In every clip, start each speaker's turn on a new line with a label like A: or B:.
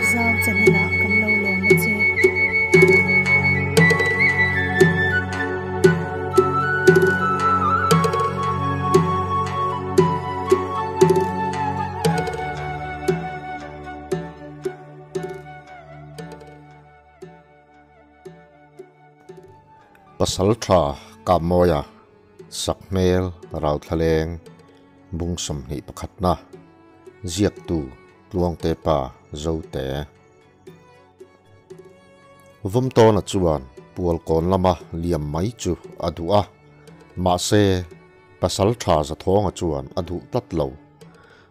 A: Zau channel ah kan lo lawm a che.
B: Pasaltha Kapmawia Sakhmel Rauthlaleng Bung 21na Ziaktu Tluangte pa Zote Vawmtawna chuan Pualkawn lama liam mai chu a duh a, mahse Pasaltha Zathawnga chuan a duh tlat lo.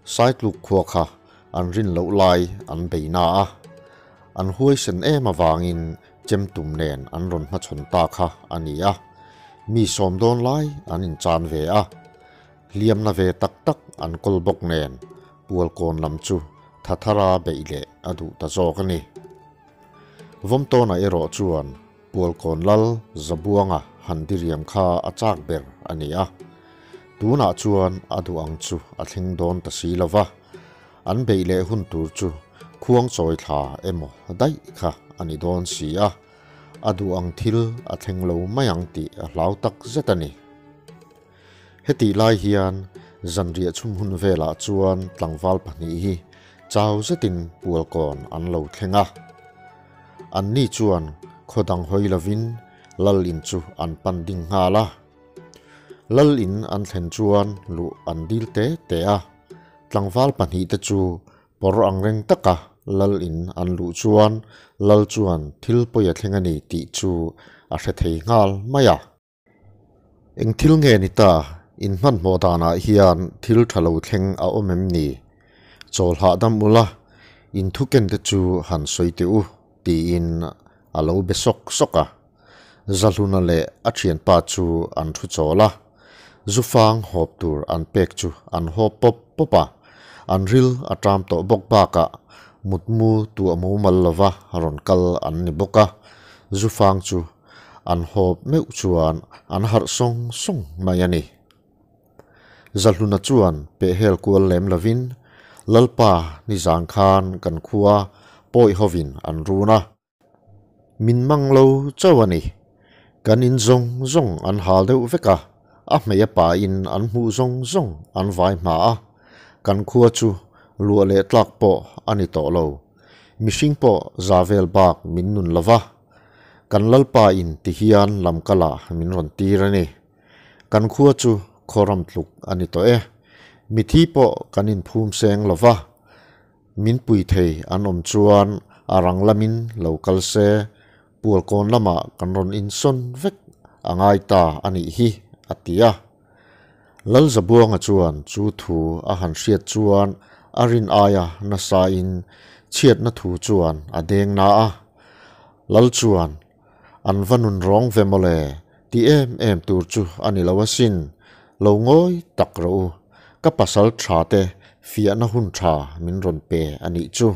B: Saitluk khua kha an rin loh lai an bei na a, an huaisen em avangin Chemtum nen an rawn hmachhawn ta kha a ni a, mi sawm dawn lai an inchan ve a, hliamna ve tak tak an kawl bawk nen Pualkawn lam chu Thathara beih leh a duh ta zawk a ni. Vawmtawna erawh chuan Pualkawn lal Zabuanga han diriam kha a chak ber a ni a, tunah chuan a duh ang chu a thleng dawn ta si lo va, An beih leh hun tur chu khuang chawi thla emaw daih kha a ni dawn si a, a duh ang thil a thleng lo mai ang tih a hlau tak zet a ni. Hetih lai hian zanriah chhum hun velah chuan tlangval pahnih hi chau zetin Pualkawn an lo thleng a. Anni chuan khaw dang hawi lovin Lal in chu an pan ding nghal a. Lal in an thlen chuan luh an dil te te a. Tlangval pahnihte chu pawr ang reng taka lal in an luh chuan lal chuan thil pawi a thleng a ni tih chu a hre thei nghal mai a. Eng thil nge ni ta, in hmanhmawh danah hian thil tha lo thleng a awm em ni? Chawl hahdam ula, in thukente chu han sawi teh u, tiin a lo be sawk sawk a. Zahluna leh a thianpa chu an thu chawl a, zufang hawp tur an pek chu an hawp pawp pawp a, an ril a ṭam tawh bawk bakah mutmu tuah mumal lova rawn kal an ni bawk a, zufang chu an hawp meuh chuan an harh sawng sawng mai a ni. Zahluna chuan pehhel kual lem lovin Lalpa nizang khan kan khua pawi hovin an run a, Min mang lo chauh a ni. Kan in zawng zawng an hal deuh vek a, a hmei a pain an hmuh zawng zawng an vai hma a, kan khua chu luah leh tlak pawh a ni tawh lo. Mihring pawh za vel bak min nun lo va, kan Lalpa in ti hian lamkalah min rawn tir a ni. Kan khua chu khaw ram tluk a ni tawh e. Mithi pawh kan inphum seng lo va. Min pui thei an awm chuan a rang lamin lo kal se, Pualkawn lamah kan rawn insawn vek a ngai ta a nih hi, a ti a. Lalzabuanga chuan chu thu a han hriat chuan a rin aia nasain chhiatna thu chuan a deng na a. Lal chuan, An va nun rawng ve mawle, ti em em tur chu a ni lo asin, lo ngawi tak rawh u, ka pasal tha te fiahna hun tha min rawn pe a nih chu.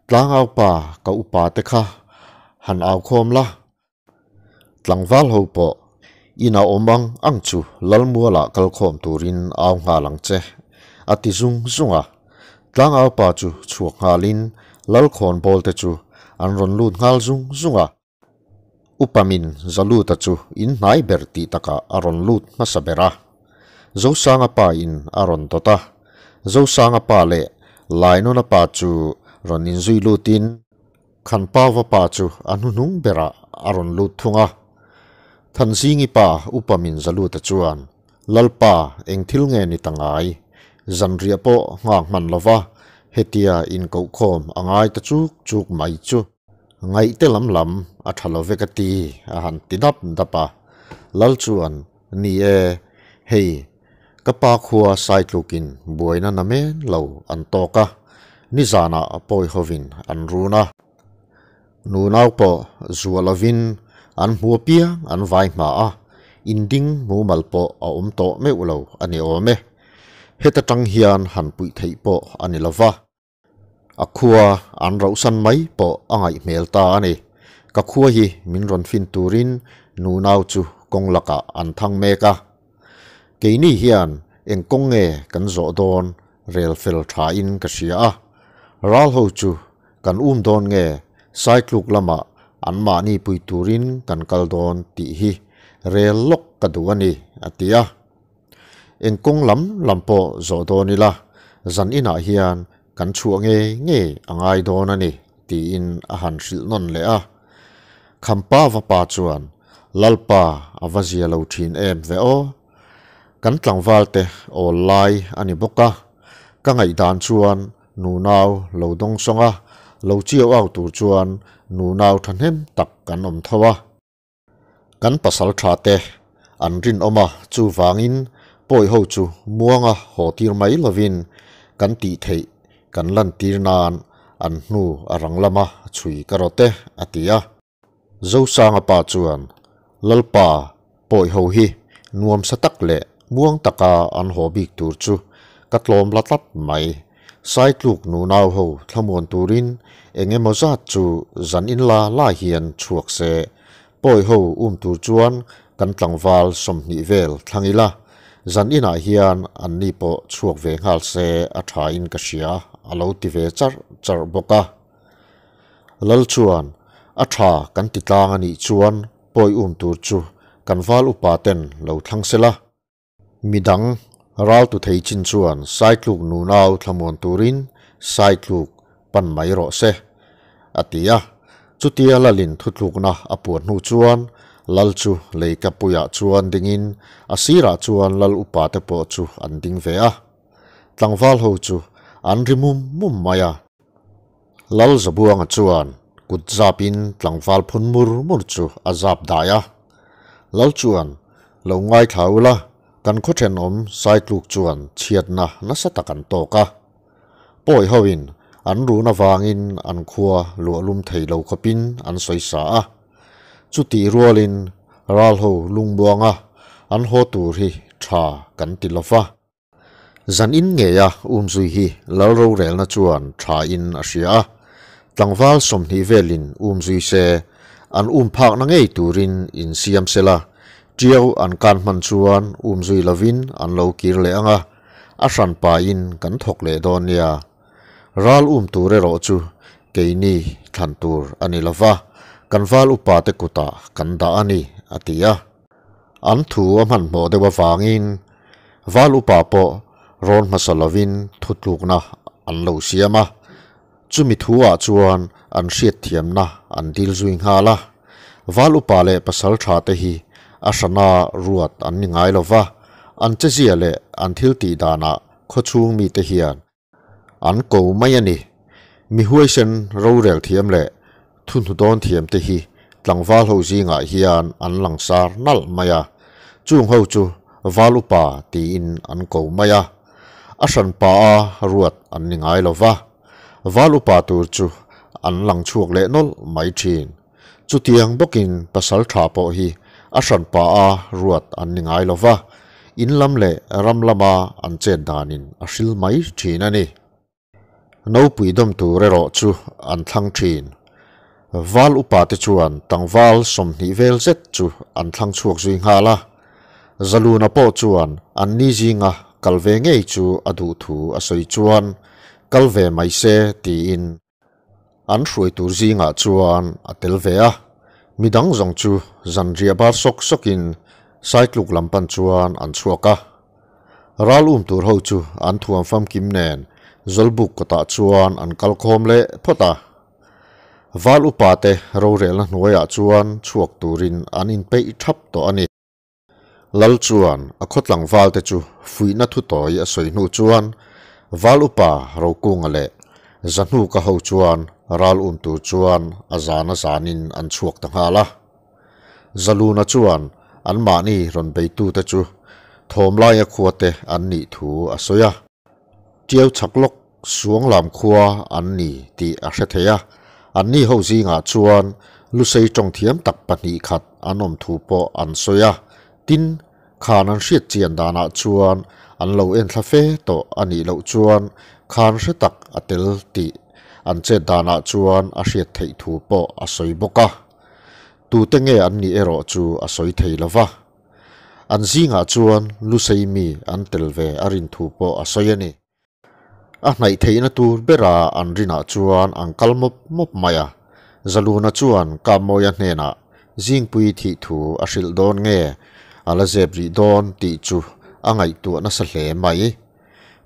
B: Tlangau pa ka upa te kha han au khawm la. Tlangval ho pawh ina awm ang ang chu Lalmualah kal khawm turin au nghal ang che, a ti zung zung a. Tlangau pa chu chhuak nghalin Lalkhawnbawl te chu an rawn lut nghal zung zung a. Upamin Zaluta chu in hnai ber tih takah a rawn lut hmasa ber a. Zosanga pa in a rawn dawt a. Zosanga pa leh Lainawna pa chu rawn inzui lutin Khanpauva pa chu a hnuhnung berah a rawn lut thung a. Thanzingi pa Upamin Zaluta chuan, Lalpa, eng thil nge ni ta ngai? Zanriah pawh nghak hman lova hetia inkohkhawm a ngai ta chuk chuk mai chu. Ngaihte lam lam a tha lo ve ka ti, a han ti dap dap a. Lal chuan, Ni e, hei, ka pa khua Saitlukin buaina na men lo an tawk a, nizanah pawi hovin an run a. Nunau pawh zuah lovin an hmu apiang an vai hma a, inding mumal pawh a awm tawh meuh lo a ni awm e. Heta tang hian han puih theih pawh a ni lova. A khua an rauhsan mai pawh a ngaih hmel ta a ni. Ka khua hi min rawn fin turin nunau chu kawng lakah an thang mek a. Keini hian eng kawng nge kan zawh dawn rel fel thain ka hria a. Ral ho chu kan um dawn nge Saitluk lamah anmahni pui turin kan kal dawn tih hi rel lawk ka duh a ni, a ti a. Eng kawng lam lam pawh zawh dawn ila, zan inah hian kan chhuah ngei ngei a ngai dawn a ni, tiin a han hrilh nawn leh a. Khampa vapa chuan, Lalpa a va zia lo thin em ve aw. Kan tlangval te awl lai a ni bawk a, ka ngaihdan chuan nunau lo dawng sawng a, lo chiau au tur chuan nunau thahnem tak kan awm tho a. Kan pasal tha te an rinawm a, chuvangin pawi ho chu muanga haw tir mai lovin kan tih theih kan lantir nan an hnu a rang lama chhui ka rawt e, a ti a. Zosanga pa chuan, Lalpa, pawi ho hi nuamsa tak leh muang taka an haw bik tur chu ka tlawm la tlat mai. Saitluk nunau ho thlamuan turin eng emaw zat chu zan in la la hian chhuak se, pawi ho um tur chuan kan tlangval 20 vel thlang ila, zan inah hian anni pawh chhuak ve nghal se a tha in ka hria a lo ti ve charh charh bawk a. Lal chuan a tha kan ti tlang a nih chuan pawi um tur chu kan val upa ten lo thlang sela. Midang ral tu thei chin chuan Saitluk nunau thlamuan turin Saitluk pan mai rawh se, a ti a. Chutia Lalin thutlukna a puan hnu chuan Lal chu leikapuiah chuan dingin a sirah chuan Lal upa te pawh chu an ding ve a. Tlangval ho chu an ri mum mum mai a. Lal Zabuanga chuan kut zapin tlangval phun mur mur chu a zap dai a. Lal chuan, Lo ngaithla ula, kan khaw thenawm Saitluk chuan chhiatna nasa tak an tawk a. Pawi hoin an run avangin an khua luahlum thei lo khawpin an sawi sa a. Chutih rualin ral ho lungmuanga an haw tur hi tha kan ti lo va. Zan in ngeia umzui hi lal rorelna chuan tha in a hria a, tlangval 20 velin umzui se, an um phakna ngei turin in siam sela, tiau an kan hman chuan umzui lovin an lo kir leh anga, a hran pain kan thawk leh dawn nia. Ral um tur erawh chu keini thlan tur a ni lova, kan val upa te kutah kan dah a ni, a ti a. An thu a hmanhmawh deuh avangin val upa pawh rawn hmasa lovin thutlukna an lo siam a, chumi thuah chuan an hriatthiamna an dil zui nghal a. Val upa leh pasal tha te hi a hrana ruat an ni ngai lova, an chezia leh an thil tih danah khawchhung mite hian An ko mai a ni. Mi huaisen rorel thiam leh thuhnu dawn thiam te hi tlangval ho zingah hian an langsar nalh mai a, chung ho chu val upa tiin an ko mai a. A hranpa a ruat an ni ngai lo va, val upa tur chu an lang chhuak leh nawlh mai thin. Chutiang bawkin pasal tha pawh hi a hranpa a ruat an ni ngai lo va, in lam leh ram lama an chet danin a hril mai thin a ni. Nopui dawm tur erawh chu an thlang thin. Val upa te chuan tlangval 20 vel zet chu an thlang chhuak zui nghal a. Zaluna pawh chuan an ni zinga kal ve ngei chu a duh thu a sawi chuan kal ve mai se tiin An hruai tur zingah chuan a tel ve a, midang zawng chu zanriah bar sawk sawkin Saitluk lam pan chuan an chhuak a. Ral um tur ho chu an thuam famkim nen Zawlbuk kawtah chuan an kal khawm leh phawt a. Val upa te rorelna hnuaiah chuan chhuak turin an inpeih thap tawh a ni. Lal chuan a khaw tlangval te chu fuihna thu tawi a sawi hnu chuan Val upa Rokunga leh Zahnuka ho chuan ral um tur chuan a zan a zanin an chhuak ta nghal a. Zaluna chuan anmahni rawn beitute chu thawmlaia khuate an nih thu a sawi a. Tiau chhak lawk Suanglam khua an ni tih a hre thei a, anni ho zingah chuan Lusei tawng thiam tak pahnih khat an awm thu pawh an sawi a, tin, khan an hriat chian danah chuan an lo enthla fe tawh a nih loh chuan khan hre tak a tel tih an chet danah chuan a hriat theih thu pawh a sawi bawk a. Tute nge an nih erawh chu a sawi thei lo va. An zingah chuan Lusei mi an tel ve a rin thu pawh a sawi a ni. A hnaih theihna tur bera an rinah chuan an kal mawp mawp mai a. Zaluna chuan Kapmawia hnenah Zingpui thih thu a hrilh dawn nge a la zep rih dawn tih chu a ngaihtuah nasa hle mai.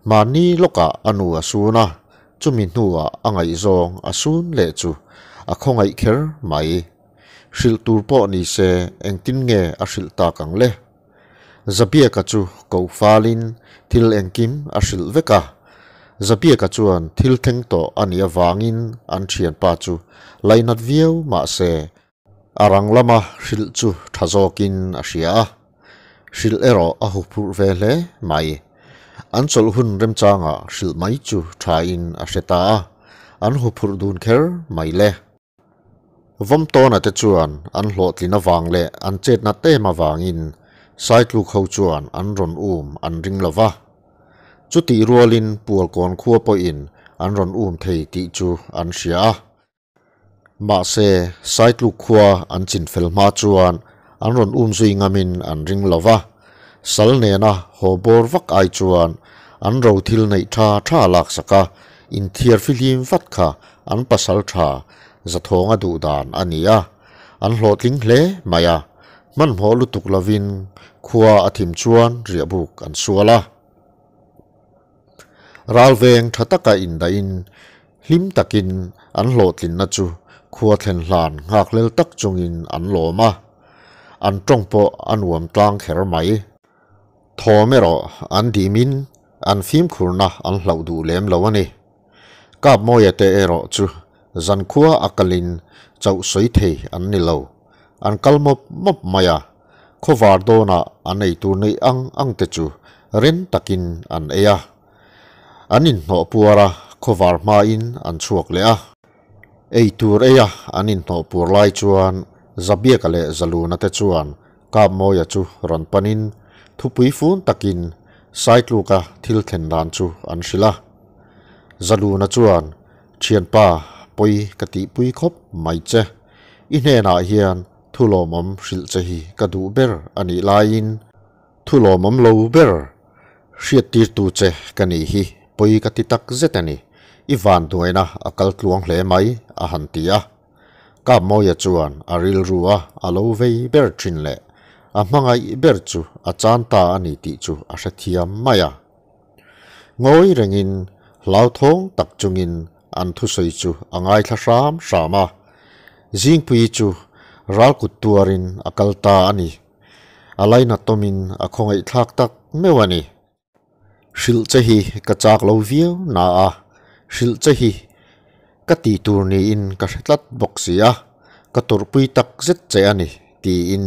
B: Mahni lawkah a nu a sun a, chumi hnuah a ngaihzawng a sun leh chu a khawngaih kher mai. Hrilh tur pawh ni se engtin nge a hrilh tak ang le? Zabiaka chu koh falin thil engkim a hrilh vek a. Zabiaka chuan thil thleng tawh a nih avangin an thianpa chu lainat viau mah se a rang lama hrilh chu tha zawkin a hria a. Hrilh erawh a huphurh ve hle mai. An chawlh hun remchangah hrilh mai chu thain a hre ta a, an huphurh dun kher mai le. Vawmtawna te chuan an hlawhtlin avang leh an chetna tem avangin Saitluk ho chuan an rawn um an ring lo va. Chutih rualin Pualkawn khua pawhin an rawn um thei tih chu an hria a. Mahse, Saitluk khua an chinfel hma chuan an rawn um zui ngamin an ring lo va. Sal nena haw bawr vak ai chuan an ro thil neih tha tha laksak a, inthiar fihlim vat kha an pasal tha Zathawnga duh dan a ni a, an hlawhtling hle mai a, hmanhmawh lutuk lovin khua a thim chuan riahbuk an sual a. Ralveng tha taka indahin hlim takin an hlawhtlinna chu khua thlen hlan nghakhlel tak chungin an lawm a, an tawng pawh a nuam tlang kher mai. Thawm erawh an dimin an fimkhurna an hlauh duh lem lo a ni. Kapmawia te erawh chu zankhua a kalin chauh sawi thei an ni lo. An kal mawp mawp mai a, khawvar dawnah an ei tur neih ang ang te chu ren takin an ei a. An inhnawh puar a, khawvar hmain an chhuak leh a. Ei tur ei a an inhnawh puar lai chuan Zabiaka leh Zaluna te chuan Kapmawia chu rawn panin thupui fun takin Saitluka thil thlen dan chu an hrilh a. Zaluna chuan, Thianpa, pawi ka tihpui khawp mai che. I hnenah hian thu lawmawm hrilh che hi ka duh ber a nih laiin thu lawmawm lo ber hriattirtu che ka nih hi pawi ka ti tak zet a ni. I vanduaina a kal tluang hle mai, a han ti a. Kapmawia chuan a rilru a a lo vei ber thin leh a hmangaih ber chu a chan ta a ni tih chu a hrethiam mai a. Ngawi rengin hlauthawng tak chungin an thusawi chu a ngaithla hram hram a. Zingpui chu ral kut tuarin a kal ta a ni. A lainatawmin a khawngaihthlak tak meuh a ni. Hrilh che hi ka chak lo viau na a, hrilh che hi ka tih tur niin ka hre tlat bawk si a, ka tawrhpui tak zet che a ni tiin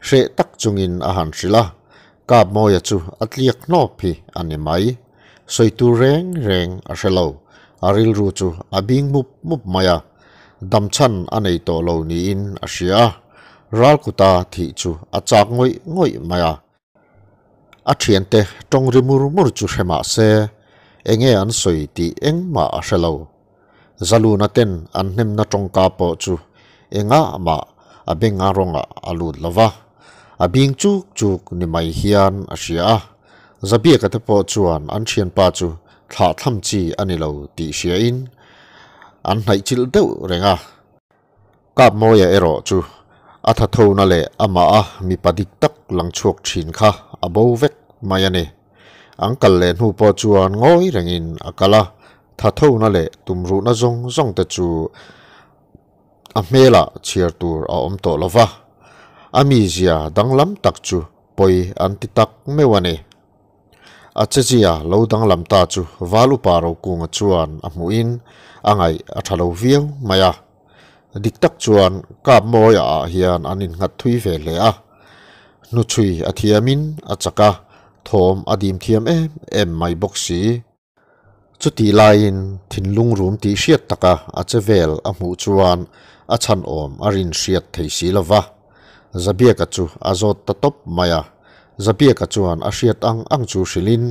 B: hreh tak chungin a han hrilh a, Kapmawia chu a tliak hnawp hi a ni mai. Sawi tur reng reng a hre lo, a rilru chu a bing mup mup mai a, damchhan a nei tawh lo niin a hria a, Ralkuta thih chu a chak ngawih ngawih mai a. A thiante tawng ri mur mur chu hre mah se, enge an sawi tih engmah a hre lo. Zaluna ten an hnemna tawngka pawh chu engah mah a benga rawngah a lut lo va, a bing chuk chuk ni mai hian a hria a. Zabiaka te pawh chuan an thianpa chu thlah tham chi a ni lo tih hriain an hnaihchilh deuh reng a. Kapmawia erawh chu a thathona leh amah a mipa dik tak lang chhuak thin kha a bo vek mai a ni. An kal leh hnu pawh chuan ngawi rengin a kal a, thathona leh tumruhna zawng zawng te chu a hmelah chhiar tur a awm tawh lo va, a mizia danglam tak chu pawi an ti tak meuh a ni. A chezia lo danglam ta chu Val Upa Rokunga chuan a hmuhin a ngaih a tha lo viau mai a. Dik tak chuan Kapmawia ah hian an innghat thui ve hle a. Hnuchhui a thiamin a chak a, thawm a dim thiam em em mai bawk si. Chutih laiin thinlung rum tih hriat taka a che vel a hmuh chuan a chhan awm a rin hriat thei si lo va. Zabiaka chu a zawt ta tawp mai a. Zabiaka chuan a hriat ang ang chu hrilhin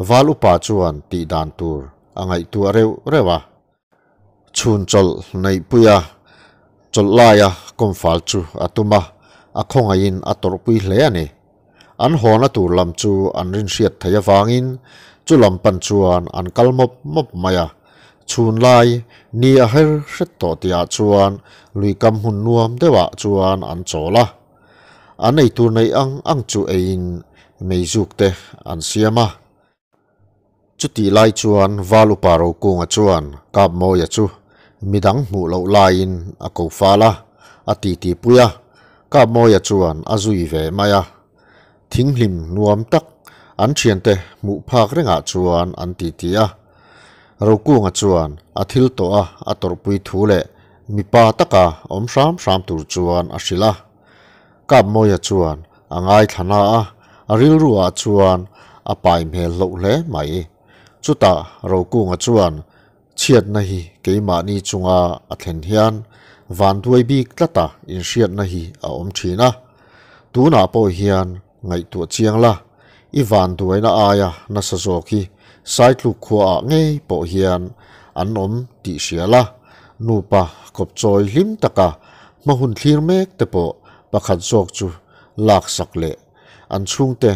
B: Val upa chuan tih dan tur a ngaihtuah reuh reuh a. Chhun chawlh neihpuia chawlh laia kawmfal chu a tum a, a khawngaihin a tawrhpui hle a ni. An hawna tur lam chu an rinhriat thei avangin Chu lam pan chuan an kal mawp mawp mai a. Chhun lai ni a her hret tawh tihah chuan lui kam hmun nuam deuhah chuan an chawl a. An eitur neih ang ang chu eiin meizuk te an siam a. Chutih lai chuan Val Upa Rokunga chuan Kapmawia chu midang hmuh loh laiin a ko fal a, a titi pui a, Kapmawia chuan a zui ve mai a. Thinghlim nuam tak an thiante hmuh phak rengah chuan an titi a. Rokunga chuan a thil tawh a a tawrhpui thu leh mipa taka awm hram hram tur chuan a hrilh a. Kapmawia chuan a ngaithla na a, a rilru ah chuan a pai hmel hloh hle mai. Chutah Rokunga chuan chhiatna hi keimahni chunga a thlen hian vanduai bik tlata inhriatna hi a awm thin a. Tunah pawh hian ngaihtuah chiang la, i vanduaina aia nasa zawk hi Saitluk khuaah ngei pawh hian an awm tih hria la, nupa kawpchawi hlim taka hma hun thlir mek te pawh pakhat zawk chu laksak leh an chhungte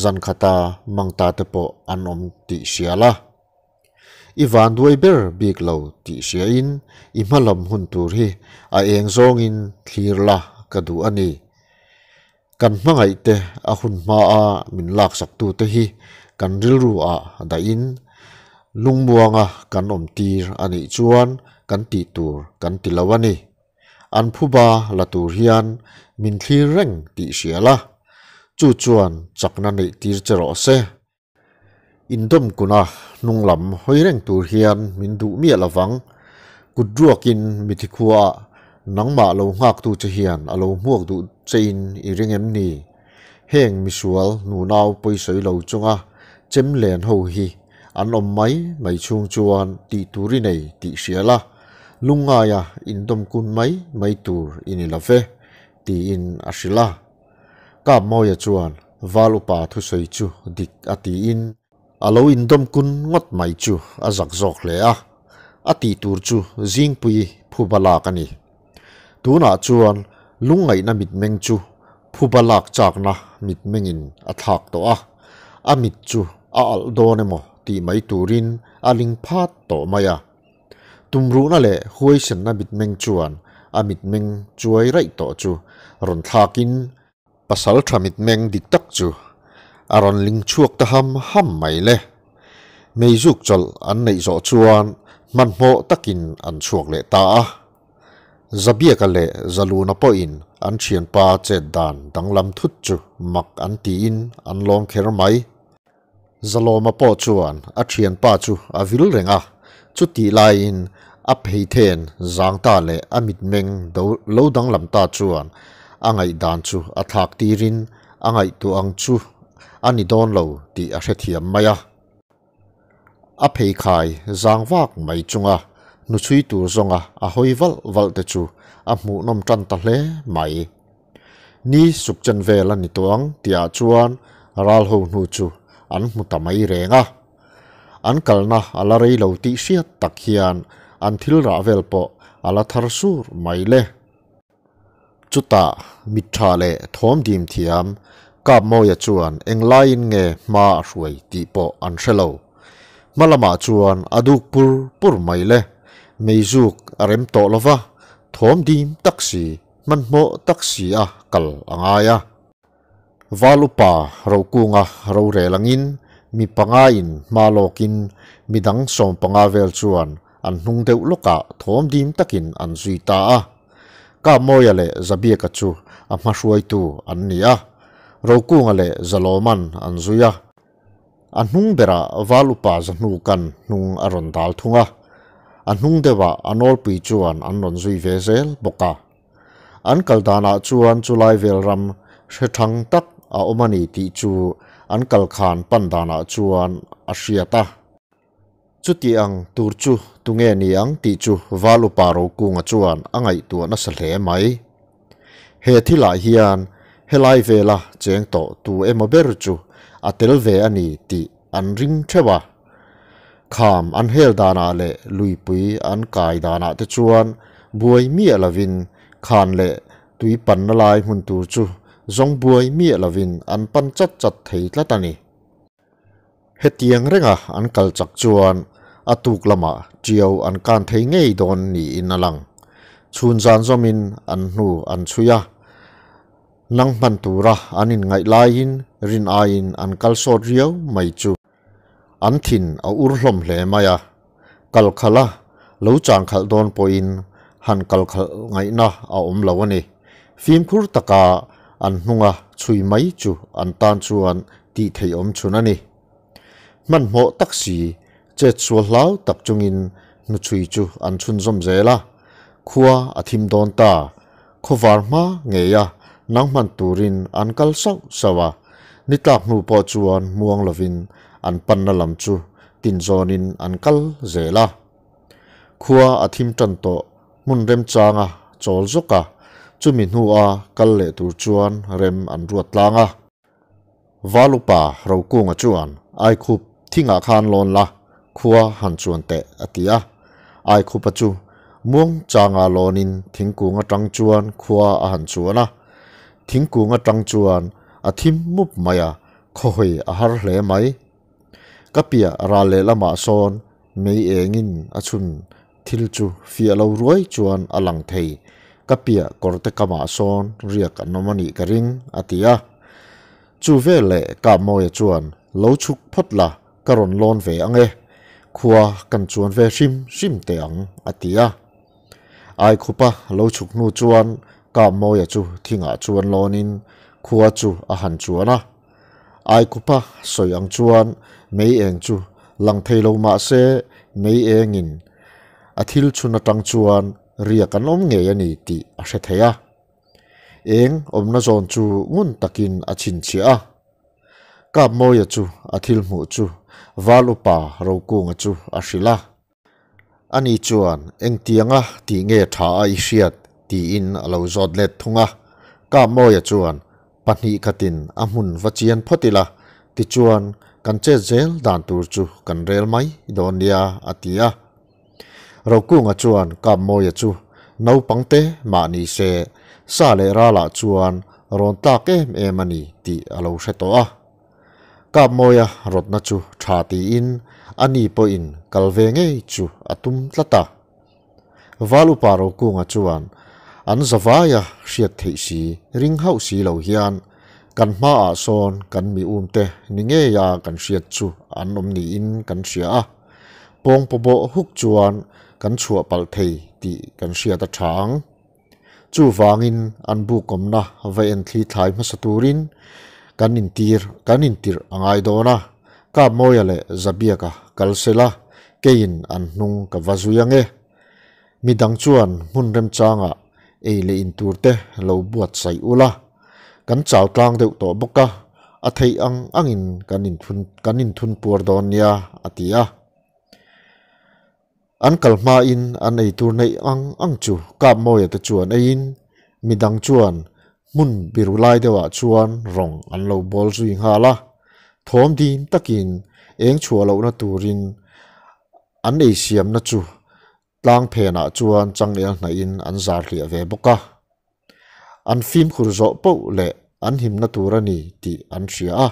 B: zan khata mang ta te pawh an awm tih hria la. I vanduai ber bik lo tih hriain i hmalam hun tur hi a eng zawngin thlir la ka duh a ni. Kan hmangaihte a hun hmaa min laksaktute hi kan rilru ah dahin lungmuanga kan awm tir a nih chuan kan tih tur kan ti lo a ni. An phuba la tur hian min thlir reng tih hria la, chu chuan chakna neih tir che rawh se. Indawm kuna hnung lam hawi reng tur hian min duh miah lovang. Kut ruakin mithi khuaah nangmah lo nghaktu che hian a lo hmuak duh chein i ring em ni? Heng misual nunau pawisawi lo chunga chem len ho hi an awm mai mai chhung chuan tih tur i nei tih hria la, lungngaia indawm kun mai mai tur i ni lo ve, tiin a hrilh a. Kapmawia chuan Val upa thusawi chu dik a tiin a lo indawm kun ngawt mai chu a zak zawk hle a, a tih tur chu Zingpui phuba lak a ni. Tunah chuan lungngaihna mitmeng chu phuba lak chakna mitmengin a thlak tawh a, a mit chu a alh dawn emaw tih mai turin a ling phat tawh mai a. Tumruhna leh huaisenna mitmeng chuan a mitmeng chuai raih tawh chu rawn thlakin, pasal tha mitmeng dik tak chu a rawn ling chhuak ta ham ham mai le. Meizuk chawlh an neih zawh chuan hmanhmawh takin an chhuak leh ta a. Zabiaka leh Zaluna pawhin an thianpa chet dan danglam thut chu mak an tiin an lawm kher mai. Zalawma pawh chuan a thianpa chu a vil reng a, chutih laiin a pheithen zang ta leh a mitmeng do lo danglam ta chuan a ngaihdan chu a thlak tirin a ngaihtuah ang chu a ni dawn lo tih a hrethiam mai a. A pheikhai zang vak mai chunga hnuchhui tur zawnga a hawi valh valh te chu a hmuhnawm tan ta hle mai. Ni suk chen vel a ni tawh ang tihah chuan ral ho hnu chu an hmu ta mai reng a. An kalna a la rei lo tih hriat tak hian an thil rah vel pawh a la thar sur mai le. Chutah mit tha leh thawm dim thiam Kapmawia chuan englaiin nge hma a hruai tih pawh an hre lo. Hma lamah chuan a duk pur pur mai le. Meizuk a rem tawh lo va, thawm dim tak si Hmanhmawh tak si a kal a ngai a. Val upa Rokunga rorel angin mi panga in hma lawkin midang 15 vel chuan an hnung deuh lawkah thawm dim takin an zui ta a. Kapmawia leh Zabiaka chu a hmahruaitu an ni a. Rokunga leh Zalawman an zui a. A hnung berah Val upa Zahnukan hnung a rawn dal thung a, a hnung deuhah a nawlpui chuan an rawn zui ve zel bawk a. An kal danah chuan chulai vel ram hre thang tak a awm a ni tih chu an kal khan pan danah chuan a hriat a. Chuti ang tur chu tunge ni ang tih chu Val upa Rokunga chuan a ngaihtuah nasa hle mai. He thilah hian helai vela cheng tawh tu emaw ber chu a tel ve a ni tih an ring theuh a. Kham an hel danah leh luipui an kai danah te chuan buai miah lovin khan leh tui panna lai hmun tur chu zawng buai miah lovin an pan chat chat thei tlat a ni. Hetiang renga an kal chak chuan a tuk lamah Tiau an kan thei ngei dawn niin a lang. Chhun zan zawmin an hnu an chhui a, nang hman tura an inngaih laiin rin aiin an kal sawt riau mai chu an thin a ur hlawm hle mai a. Kal khalh a, lo chang khalh dawn pawhin han kal khalh ngaihna a awm lo a ni. Fimkhur taka an hnunga chhui mai chu an tan chuan tih theih awm chhun a ni. Hmanhmawh tak si, chet sual hlau tak chungin hnuchhui chu an chhunzawm zel a. Khua a thim dawn ta. Khawvar hma ngei a, nang hman turin an kal sauh sauh a. Ni tlak hnu pawh chuan muang lovin an panna lam chu tinzawnin an kal zel a. Khua a thim tan tawh hmun remchanga chawl zawk a, chumi hnua kal leh tur chuan rem an ruat tlang a. Valupa Rokunga chuan Aikhup thingah khan lawn la, khua han chuan teh a ti a. Aikhupa chu muang changa lawnin thingkung atang chuan khua a han chuan a. Thingkung atang chuan a thim mup mai a, khawhawi a har hle mai. Ka piah ral leh lamah sawn mei engin a chhun thil chu fiah lo ruai chuan a lang thei. Ka piah kawrte kamah sawn riak an awm a nih ka ring, a ti a. Chu veleh Kapmawia chuan, Lo chhuk phawt la, ka rawn lawn ve ang e. Khua kan chuan ve hrim hrim teh ang, a ti a. Aikhupa lo chhuk hnu chuan Kapmawia chu thingah chuan lawnin khua chu a han chuan a. Aikhupa sawi ang chuan mei eng chu lang thei lo mah se mei engin a thil chhun atang chuan riak an awm ngei a ni tih a hre thei a. Eng awmna zawn chu ngun takin a chhinchhiah a. Kapmawia chu a thil hmuh chu Val upa Rokunga chu a hrilh a. Ani chuan, Engtianga tih nge tha a i hriat? tiin a lo zawt let thung a. Kapmawia chuan, Pahnih khatin a hmun va chian phawt ila, tichuan kan chet zel dan tur chu kan rel mai dawn nia, a ti a. Rokunga chuan Kapmawia chu naupangte mah ni se, sa leh ralah chuan rawn tlak em em a ni tih a lo hre tawh a. Kapmawia rawtna chu tha tiin a ni pawhin kal ve ngei chu a tum tlat a. Val upa Rokunga chuan an zavaia hriat theih si ring hauh si lo hian kan hmaah sawn kan mi umte ni ngeia kan hriat chu an awm niin kan hria a, pawngpawbawh huk chuan kan chhuah palh thei tih kan hriat a tha ang. Chuvangin an bukawmna va en thli thlai hmasa turin kan intir kan intirh a ngai dawn a, Kapmawia leh Zabiaka kal sela keiin an hnung ka va zui ang e. Midang chuan hmun remchangah ei leh in turte lo buatsaih ula, kan chau tlang deuh tawh bawk a, a theih ang angin kan inthun kan inthun puar dawn nia, a ti a. An kal hmain an ei tur neih ang ang chu Kapmawia te chuan eiin midang chuan hmun biru lai deuhah chuan rawng an lo bawl zui nghal a. Thawm dim takin eng chhuah lohna turin an ei siamna chu tlang phenah chuan changel hnaihin an zar hliah ve bawk a. An fimkhur zawh poh leh an himna tur a ni tih an hria a.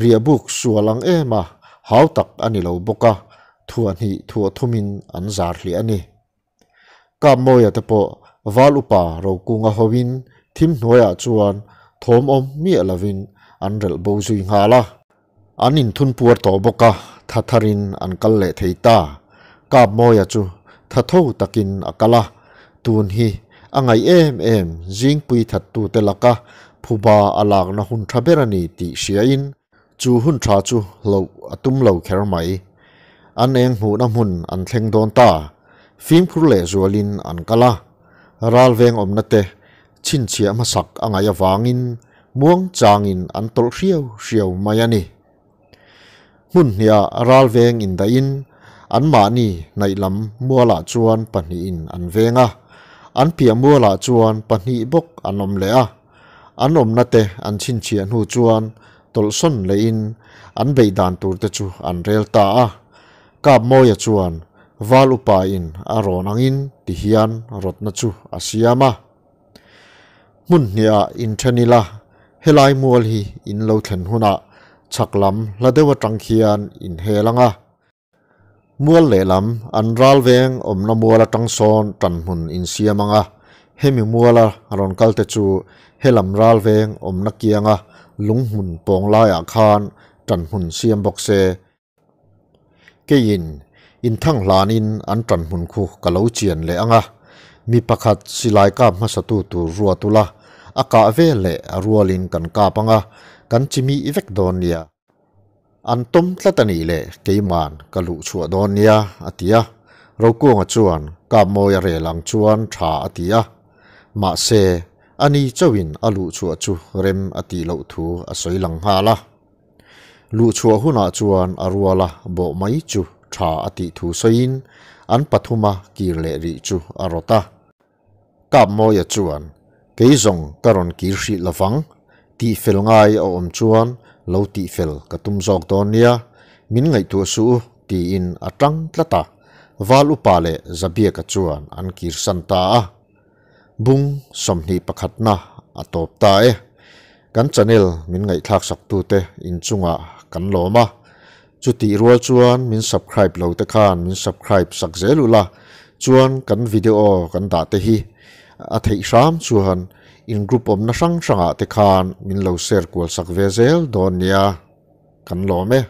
B: Riahbuk sual ang em a, hau tak a ni lo bawk a, thuah hnih thuah thumin an zar hliah a ni. Kapmawia te pawh Val upa Rokunga hoin thim hnuaiah chuan thawm awm miah lovin an relh bo zui nghal a. An inthun puar tawh bawk a, tha tharin an kal leh thei ta. Kapmawia chu tha tho takin a kal a, tun hi a ngaih em em zingpui thattute laka phuba a lakna hun tha ber a ni tih hriain chu hun tha chu hloh a tum lo kher mai. An eng hmuhna hmun an thleng dawn ta. Fimkhur leh zualin an kal a, ralveng awmna te chhinchhiah hmasak a ngaih avangin muang changin an tawlh hriau hriau mai a ni. Hmun hniah ralveng indaihin anmahni hnaih lam mualah chuan pahnihin an veng a, an piah mualah chuan pahnih bawk an awm leh a. An awmna te an chhinchhiah hnu chuan tawlhsawn lehin an beih dan tur te chu an rel ta a. Kapmawia chuan Val upa in a rawn angin ti hian rawtna chu a siam a. Hmun hniah inthen ila, helai mual hi in lo thlen hunah Chhak lam hla deuh atang khian in hel anga. Mual lehlam an ral veng awmna mual atang sawn tanhmun in siam anga, hemi muala rawn kal te chu helam ral veng awmna kianga lunghmun pawng laiah khan tanhmun siam bawk se. Keiin inthang hlanin an tanhmun khu ka lo chian leh anga, mi pakhat silai kap hmasatu tur ruat ula, a kah vel leh a rualin kan kap anga, kan chimi vek dawn nia. An tawm tlat a nih leh keiman ka luh chhuah dawn nia, a ti a. Rokunga chuan kap mawi a rel ang chuan tha a ti a. Mahse, ani chauhin a luh chhuah chu rem a tih loh thu a sawi lang nghal a. Luh chhuah hunah chuan a ruala bawh mai chu tha a tih thu sawiin an pathuma kir leh rih chu a rawt a. Kapmawia chuan, Kei zawng ka rawn kir hrih lovang, tihfel ngai a awm chuan lo tihfel ka tum zawk dawn nia, min ngaihtuah suh u, tiin a tang tlat a. Val upa leh Zabiaka chuan an kirsan ta a. Bung 21 na a tawp ta e. Kan channel min ngaihthlak sak tute inchungah kan lawm a. Chutih rual chuan min subscribe lo te khan min subscribe sak zel ula, chuan kan video kan dah te hi a theih hram chuan in group awmna hrang hrangah te khan min lo share kual sak ve zel dawn nia, kan lawm e.